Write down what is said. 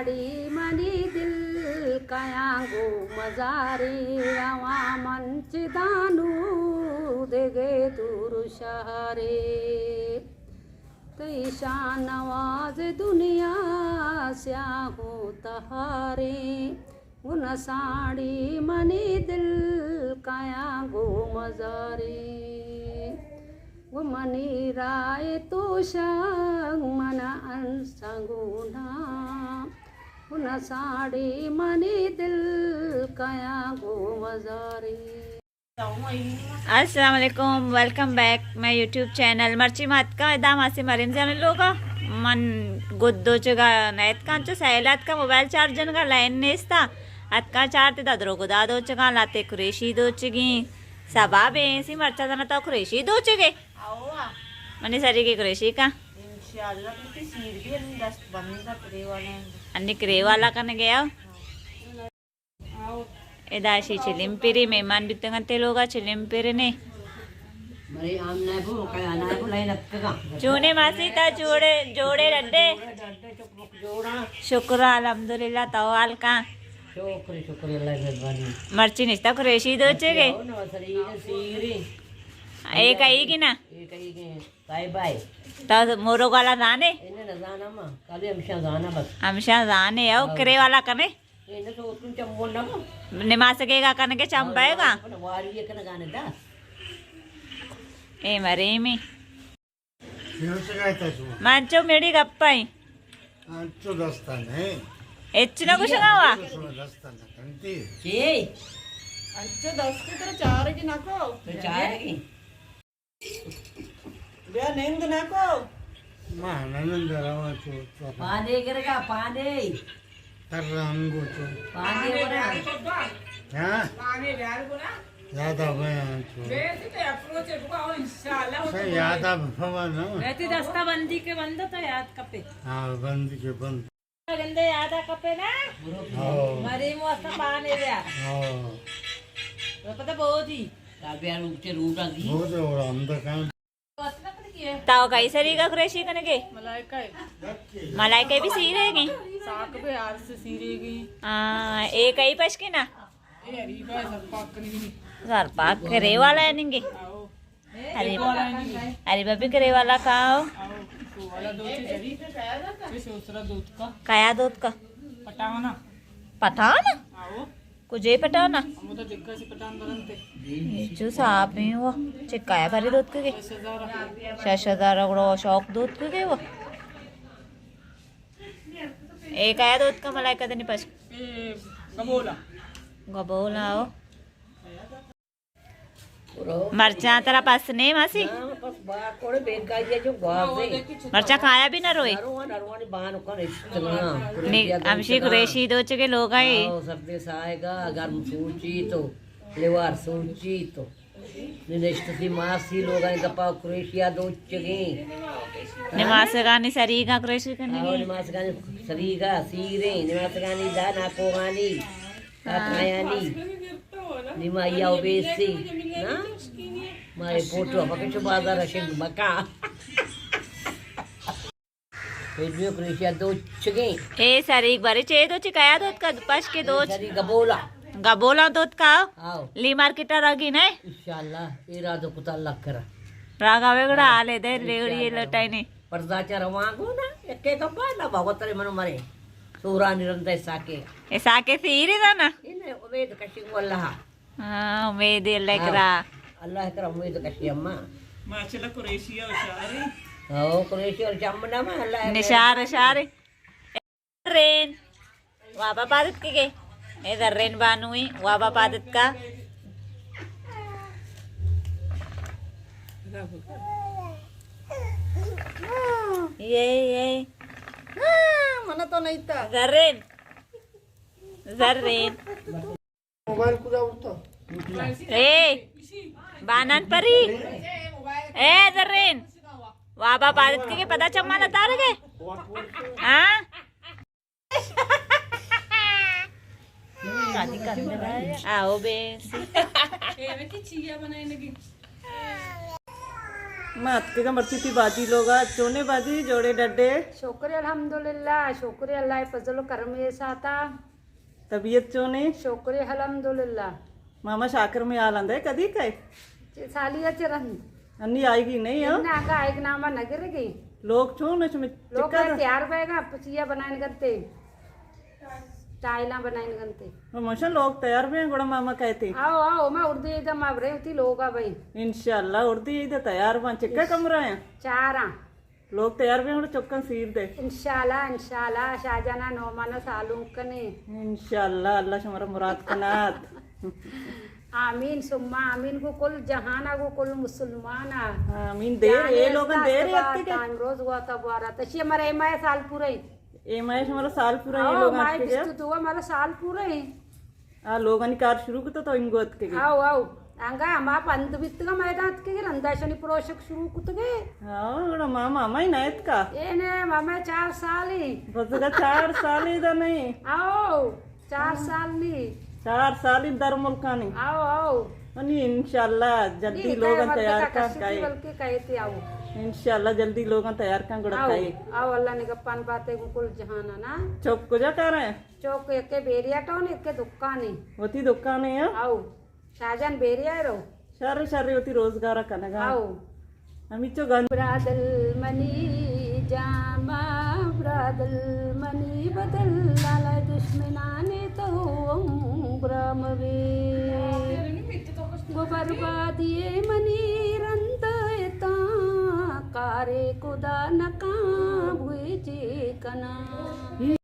اڑی منی دل کیاں گوں مزارے، رواں من چہ دانو دگہ دور شہرے۔ تئی شاہ نواز دنیا سیاہ و تہارے، گوں نساڑی منی دل کیاں گوں مزارے۔ گوں منی راہ توشگ من انساں گونا، گوں نساڑی منی دل کیاں گوں مزارے۔ السلام علیکم، welcome back my YouTube channel. مرچی ما اتکاں ادا ماسی مریم جان لوگا۔ من گد دوچگا نہ اتکاں، چو سیل اتکاں، موبائل چارج جنگا لائن نیستا۔ اتکاں چارتے دا دروگدا دوچگاں، لاتے قریشی دوچگیں۔ سبا بے سی مرچا دنا تو قریشی دوچگے۔ منی سری کی قریشی کا۔ انشاءاللہ، تم کی سیر بھی ہم دست بند کا کرے والے ہیں۔ انی کرے والا کن گیا۔ ادا شی چلم پیری مہمان بیتگ انت لوگا، چلم پیرنے۔ چونے ماسی تا جوڑے، جوڑے ڈڈے؟ شکر الحمدللہ، تو حال کا؟ شکر، شکر اللہ مہربانی۔ مرچی نشتا قریشی دوچگے؟ اے کئی گی نا؟ اے کئی گی؟ Bye bye. تا مورو گالا زانے؟ انہیں نہ زانا ما، کالے ہمشاں زانا بس۔ ہمشاں زانے، او کرے والا کنے؟ نماز گیگا کنگے چم پائے گا۔ اے مریمی۔ من چو میڑی گپائی۔ انچو دستا نہیں۔ اچ نہ گوشگا وا۔ انچو دستے تر چارگی نکو۔ تو چارگی۔ بیا نند نہ کو۔ ما نند رواں چو۔ پانے گرگا پانے۔ تر رنگو چو۔ پانے ورا۔ ہاں؟ پانے بیار گنا۔ یادا بیا چو۔ بیسی تے اپروچ بگا انشاءاللہ۔ سے یادا بابا نا۔ بیتی دستا بندی کے بند تو یاد کپے۔ ہاں، بندی کے بند۔ گندے یادا کپے نا؟ ہاں۔ مری مو استا پانے بیا۔ ہاں۔ تو پتہ بودی۔ تا بیا روٹے روٹا دی۔ بودے اور اندر کان۔ تاو کئی سری کا قریشی کنگے؟ ملائکہ۔ ملائکہ بھی سیرے گی؟ ساک بھی آر سے سیرے گی۔ ہاں، اے کئی پشکی نا؟ اے عریبہ ہے، سر پاک کنگی۔ سر پاک کرے والا ہے ننگے؟ آؤ۔ ارے، ارے بابی کرے والا کاو؟ کایا دوت کا؟ پٹانا۔ پٹانا؟ کجے پٹانا؟ چو صاحب ہیں وہ۔ چکایا بھری دوت کے؟ شش ہزار۔ گڑا شوق دوت کے وہ۔ اے کایا دوت کا ملائکہ دنی پش؟ گبولا۔ گبولا ہو۔ مرچاں ترا پس نے ماسی؟ مرچاں کایا بھی نہ روئے۔ نی، ہمشی قریشی دوچگے لوگ آئے۔ سردی سائے گا، گرم سوچی تو، لیوار سوچی تو۔ نشتتی ماسی لوگ آئے گپا قریشیا دوچگیں۔ نماسگانی سریگا قریشی کنگی۔ نماسگانی سریگا سیریں، نماسگانی دا ناکوغانی۔ کایانی۔ نیما یا بیسی۔ نا؟ ما اے فوٹو پکچو بازار شنگ مکا۔ ویڈیو کریشیا دوچگیں۔ اے سریگ بارے چے دوچ کایا دوت کا پش کے دوچ؟ سری گبولا۔ گبولا دوت کا؟ آؤ۔ لی مارکیٹ رگی نہ؟ انشاءاللہ۔ اے را دو کتا اللہ کرا۔ راگا وگڑا آلے دے ریڑی لٹائنی۔ پرزا چا رواں گو نا، یکے گپا نہ بابا ترے منو مرے۔ سورانی رندے ساکے۔ اے ساکے سیری دا نا؟ انہیں امید کشی گو اللہ۔ ہاں، امید اللہ کرا۔ اللہ کرا امید کشی اما۔ ماشاءاللہ قریشی او شاری۔ او قریشی او چم نہ ما اللہ۔ نشار شار۔ رین۔ وابا پادت کے گے؟ اے در رین بانوئی، وابا پادت کا۔ یہ، یہ۔ ہاں، منا تو نہیں تا۔ زرین۔ زرین۔ موبائل کجا اڑتا؟ اے، بانان پری۔ اے، زرین۔ وابا پادت کے پدا چمانا تارگے؟ ہاں؟ آؤ بے۔ ما اتکگاں مرچی تئی باجی لوگا۔ چونے باجی، جوڑے ڈڈے؟ شکر الحمدللہ، شکر اللہ فضل و کرم ساتا۔ طبیعت چونے؟ شکر الحمدللہ۔ ماما شاکر میں آلند ہے، کدی کئے؟ چہ سالی ءَ چہ رند۔ انی آئیگی نہیں ہو؟ نہ، آگا آئیگ نامہ نہ گرگی۔ لوگ چون ہے شمی؟ لوگ چکا تیار بیگا، پچیا بنائن گنتے۔ ٹائلاں بنائن گنتے۔ ماشاءاللہ، لوگ تیار بے، گڑا ماما کئیت؟ آؤ، آؤ، ما اردی عید ما برے ہوتی لوگا بھائی۔ انشاءاللہ، اردی عید تیار باں۔ چکا کمرہ ہیں؟ چاراں۔ لوگ تیار بے، گڑا چکاں سیر دے۔ انشاءاللہ، انشاءاللہ، شاہجانا نومانا سالونک کنے۔ انشاءاللہ، اللہ شمارا مراد کنات۔ آمین ثم آمین۔ گو کل جہانا، گو کل مسلمانا۔ آمین۔ دیر، اے لوگاں دیر اتکگے؟ امروز گوا تا بارا تشی ہمارا اے ماہ سال پورا ہی۔ اے ماہ شمارا سال پورا ہی؟ آؤ، لوگاں ماہ اتکگے؟ بیست و دو ہمارا سال پورا ہی۔ آ لوگانی کار شروع کتو تو انگو اتکگے؟ آؤ، آؤ۔ انگا ہما بند بیتگا میدان اتکگے، رندا شنی پروشک شروع کتگے۔ آؤ، گڑا ماما ہمائی نہ اتکا؟ اے نے، ماما چار سالی۔ بزگا چار سالی دا نہیں۔ آؤ، چار سال نی۔ چار سالی در ملکانی۔ آؤ، آؤ۔ انی انشاءاللہ جلدی لوگاں تیار کن کائے۔ بلکہ کئیت آؤ۔ انشاءاللہ جلدی لوگاں تیار کن گڑا کائے۔ آؤ، اللہ نے گپان باتے گو کل جہانا نا۔ چوک کجا کارے؟ چوک یکے بیریا ٹاؤن، یکے دکانے۔ وتی دکانے ہاں؟ آؤ۔ شاہجان بیریا رو۔ شر، شر، وتی روزگارا کنگا۔ آؤ۔ ہمیچو گند۔ برادل منی جاما، برادل منی بدل، لالائے دشمنانے تو ہم برام بے۔ گو بربادی منی رند اتاں، کارے خدا نکاں بوئے جے کناں۔